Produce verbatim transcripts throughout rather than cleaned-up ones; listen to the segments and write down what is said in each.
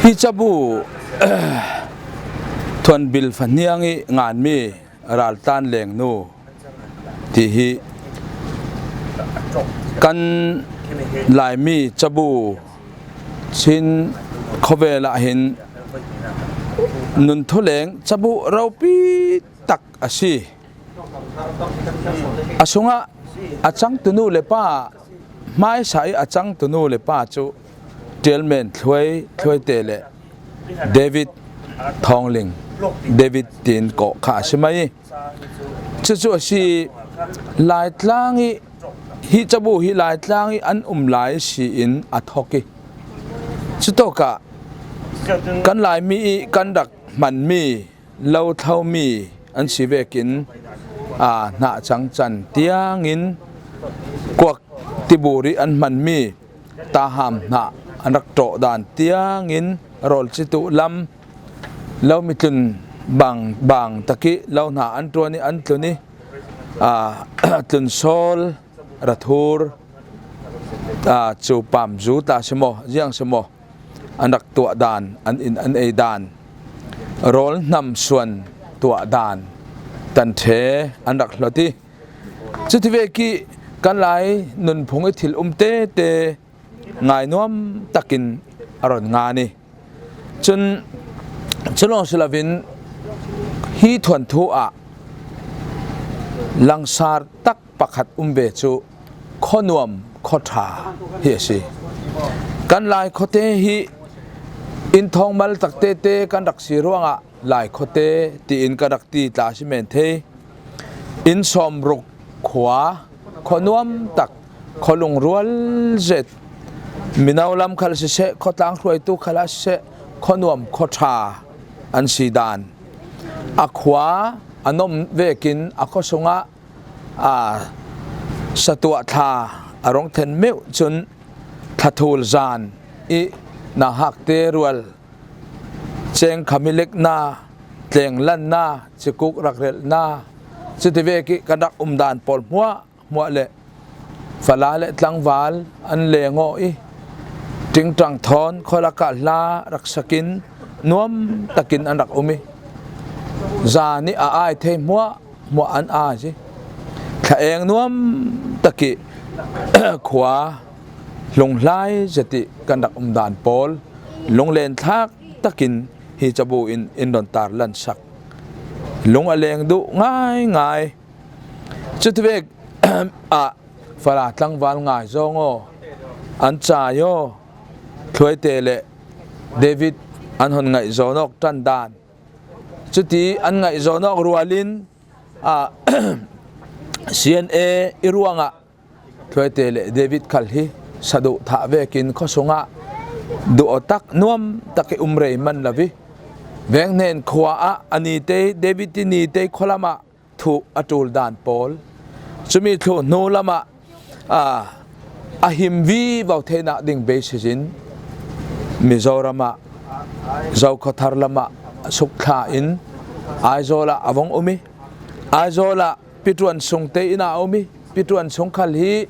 Pi Cabu Thuanbil Fahniang ih nganmi Raltan Lengnu ti hi kan Laimi Cabu Chin khawvel ah hin nun thuleng cabu ropi tak a si. A sungah a cangtunu le pa, hmaisa ih a cangtunu le pa cu Ṭialmen Thluai, Thluaite le David Thawngling, David tiin kawh kha a si mai. Cucu a si, Laitlang ih, hi cabu hi Laitlang ih an um lai si in a thok ih, cutawkah kan Laimi ih kan rak hmanmi, lo thlomi an si vekin, aa, hnah cangcan tiangin kuak tibur ih an hmanmi taham hnah an rak ṭawh dan tiangin rawl cituh lam lo mitlun bang, bang takih lo hna an ṭuan ih an tlun ih, aa, tlunsawl, rathur, aa, cu pamzu tla si maw, ziang si maw, an rak tuah dan, an in an ei dan, rawl hnam suan tuah dan, tanṭhe an rak hlot ih, cuti vekih kan Lai nunphung ih thil um tete ngainuam takin a ron ngan ih, cun, cu lawng si loin hi thuanthu ah langsar tak pakhat um ve cu khuanuam khuaṭha hi a si. Kan Lai khuate hi inn thawngmal tak tete kan rak si ruangah Lai khuate tiin kan rak ti tla si men thei. Inn sawmruk khua, khuanuam tak, khualung rual zet, mino lam khal siseh, khuatlang hruaitu khal ah siseh, khuanuam khuaṭha an si dan. A khua a nom vekin a khua sungah, aa, satuah thla a rung thlen meuh cun thlathul zan ih nauhakte rual, cengkham ih lekna, tlenglanna, cikuk rak relhna, cuti vekih kan rak um dan pawl hmuahhmuah le fala le tlangval an leng aw ih, ṭingṭang thawn khualakah hla rak sak in nuam takin an rak um ih, zan ih a ai thei hmuahhmuah an ai ih, thlaeng nuam takih khua hlunghlai zet ih kan rak um dan pawl lunglen thlak takin hi cabu in in ron tarlan sak. Lung a leng duh ngaingai. Cutivek ah fala tlangval ngai zawng aw, an cai aw, Thluaite le David an hon ngaih zawn awk ṭan dan. Cuti an ngaih zawn awk rualin, ah, C N A ih ruangah Thluaite le David khal hi saduh thah vekin khuasungah duh awtak nuam tak ih um rei man lo ih, Venghnen khua ah a nitei, David ih nitei khualamah thuh a ṭul dan pawl, cumi thluh hnu lamah, aa, a him vivo theinak ding basis in Mizoram ah, Zokhawthar lamah sukthlah in Aizawl ah a vong um ih, Aizawl ah Pi Ṭuan Sung te inn ah a um ih, Pi Ṭuan Sung khal hi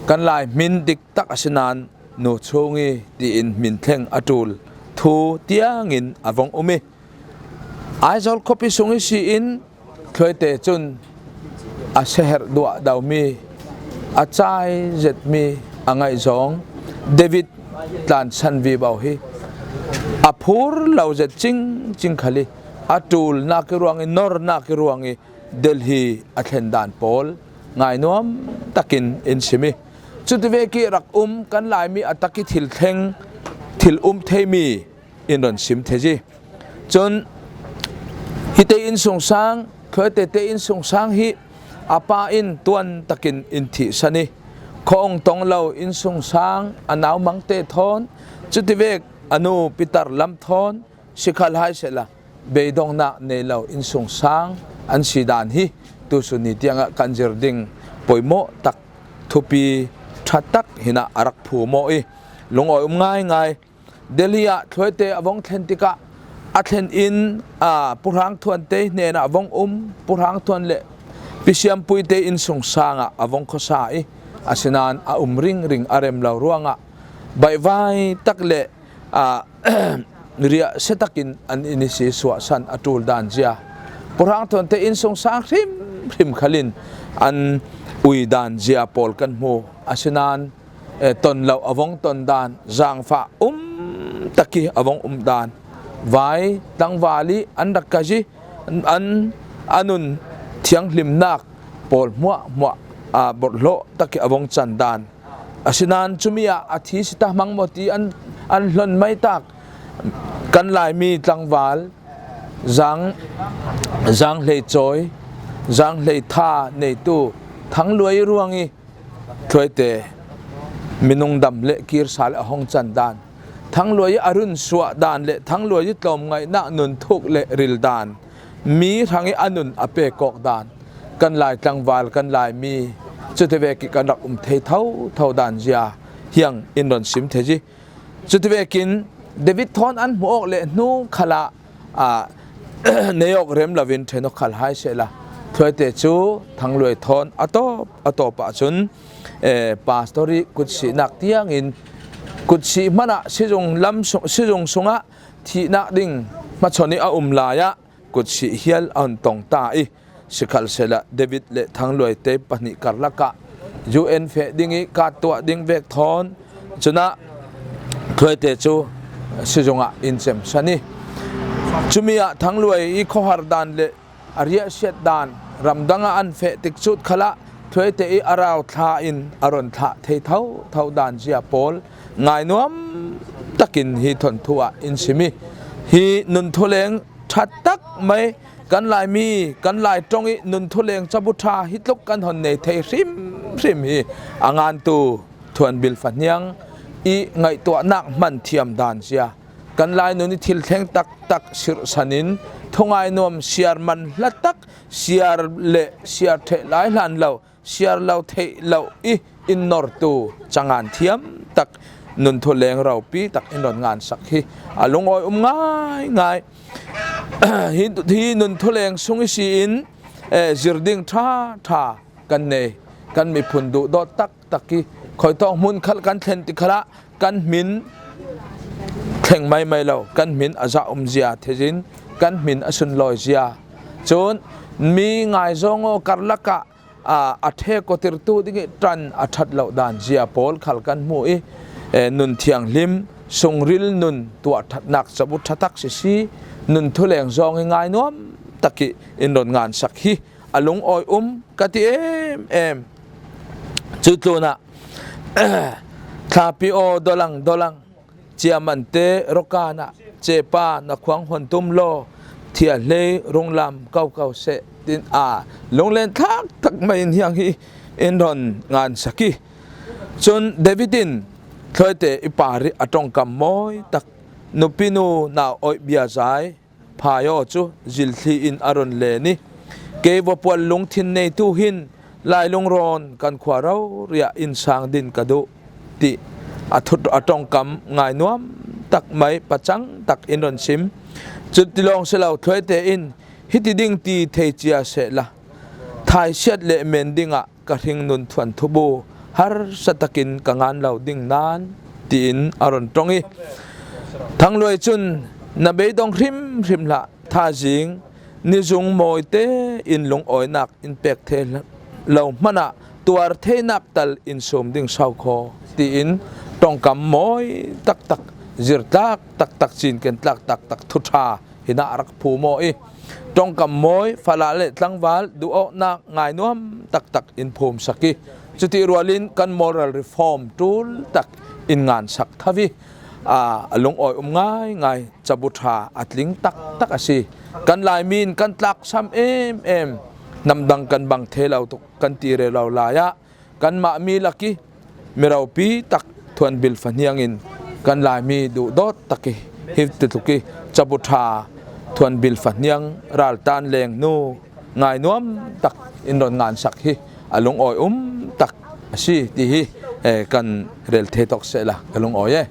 kan Lai hmin dik tak a si nain Nu Chung ih tiin hmin thleng a ṭul thu tiangin a vong um ih, Aizawl khuapi sung ihsi in Thluaite cun a siaherh duahdomi, a cai zetmi, a ngaihzawng David tlansan vivo hi a phur lo zet cingcing khal ih a ṭulnak ih ruang ih, nornak ih ruang ih Delhi a thlen dan pawl ngainuam takin in sim ih, cutivek ih rak um kan Laimi a tak ih thil thleng, thil um theimi in ron sim thei ih. Cun hite innsungsang, Thluaite te innsungsang hi a pa in tuan takin in thihsan ih, khuaung tong lo innsungsang a nau Mangte thawn, cutivek a nu Pi Tar Lam thawn si khal hai sehla, beidongnak nei lo innsungsang an si dan hi tusun ni tiangah kan zir ding poimawh tak, thupi ṭha tak hinah a rak phum aw ih, lungawi um ngaingai. Delhi ah Thluaite a vong thlen tikah a thlen in, aa, Pu Hrang Thuante hnenah a vong um, Pu Hrang Thuan le Pi Siam Puite innsungsang ah a vong khuasa ih, asinain a um ringring a rem lo ruangah baihvai tak le, aa, riahsia takin an in i si suahsan a ṭul dan zia, Pu Hrangthawnte innsungsang hrimhrim khalin an ui dan zia pawl kan hmu. Asinan, eh, ton lo a vong ton dan, zangfah um taki a vong um dan, vai tlangval i an rak ka zi, an, a nun thianghlimnak pawl hmuahhmuah, ah, bawrhhlawh taki a vong can dan. Asinan cumi ah a thi si ta hmang maw ti an, an hlon mai tak. Kan Laimi tlangval, Zang, Zang Hlei Cawi, Zang Hlei Tha neitu Thangluai ruang i Thuaite minung dam le kir sa le a hong can dan, Thangluai i a run suah dan le Thangluai i tlawmngaihnak nun thuk le ril dan, mi hrang i a nun a pek awk dan, kan Lai tlangval, kan Laimi, cuti vek i kan rak um thei thotho dan zia hiang in ron sim thei zi. Cuti vekin David thawn an hmuh awk le hnu khalah, ah, nei awk rem loin ṭhen awk khal hai sehla, Thuaite cu Thangluai thawn a tawp, a tawp ahcun, eh, pastor i kutsihnak tiangin kutsih hmanah sizung lam sung, sizung sungah thihnak ding hmachon i a um lai ah kutsih hial a hun tong ta i, sikhalsehla David le Thangluaite pahnih karlak ah U N feh ding i kat tuah ding vek thawn cunah Thuaite cu sizung ah in cemsan i, cumi ah Thangluai i khuahar dan le a riahsiat dan, ramdang ah an feh tikcu khalah Thuaite i a rau thla in a ron thlah thei thotho dan zia pawl ngainuam takin hi thawnthu ah in sim i, hi nun thuleng ṭha tak mai, kan Laimi, kan Lai ṭong i nun thuleng cabu ṭha hi tluk kan hon nei thei hrimhrim hi a ngantu Thuan Bil Fa Hniang i ngaihtuahnak hman thiam dan zia, kan Lai nun i thil thleng taktak sirhsan in thungai nuam siar man hla tak, siar le siar ṭheh lai hlan lo, siar lo theih lo i in nortu cangan thiam tak nun thuleng ropi tak in ron ngansak hi a lungawi um ngaingai. Hi, hi nun thuleng sung i si in, eh, zir ding ṭha ṭha kan nei, kan miphun duhdawt tak tak i, khuitawk hmun khal kan thlen ti khalah kan hmin thleng maimai lo, kan hmin a zah um zia thei zin, kan hmin a sunlawi zia. Cun mi ngaizawng aw karlak ah, aa, a ṭhe kawtirtu ding i ṭan a ṭhat loh dan zia pawl khal kan hmu i, eh, nun thianghlim, sungril nun tuah ṭhatnak cabu ṭha tak sisi, nun thuleng zawng i ngainuam tak i in ron ngansak hi a lungawi um ka ti em em. Cu tlunah, thlapi aw, dolang, dolang, ciamante, rokanah, cepa, na khuang hon tum law, thiahlei, runglam, ko ko seh, tin a lunglen thak thak mai in hiang hi in ron ngansak i. Cun David in Thuaite i par i a ṭongkam mawi tak, nupinu nau oih biazai, phai aw cu zilthli in a run len i, kei va pual lungthin neitu hin Lai lungrawn kan khua rori ah in sang din ka duh, ti a thut a ṭongkam ngainuam tak mai pacang tak in run sim. Cuti lawng si lo, Thuaite in hiti ding ti thei cia sehla, thaisiat le men dingah ka hringnun thuanthu bu harsa takin ka ngan lo ding nan, tiin a run ṭong i, Thangluai cun, na beidong hrimhrim hlah, thazing nizung mawite in lungawinak in pek thei lo hmanah tuar theinak tal in sum ding sau khaw, tiin ṭongkam mawi taktak, zirtlak taktak, cinken tlak taktak thuṭha hinah a rak phum aw i, ṭongkam mawi, fala le tlangval duhawknak ngainuam taktak in phumsak i, cuti rualin kan moral reform ṭul tak in ngansak tho i, aa, a lungawi um ngaingai, cabu ṭha a tling taktak a si. Kan Laimi in kan tlaksam em em, hnamdang kan bang thei lo tuk kan ti rero lai ah, kanmah mi lak i mi ropi tak Thuan Bil Fa Hniang in kan Laimi duhdawt tak i hi ti tluk i, cabu ṭha Thuan Bil Fa Hniang raltan lengnu ngainuam tak in ron ngansak hi a lungawi um tak a si ti hi, eh, kan rel thei tawk sehla ka lungawi e.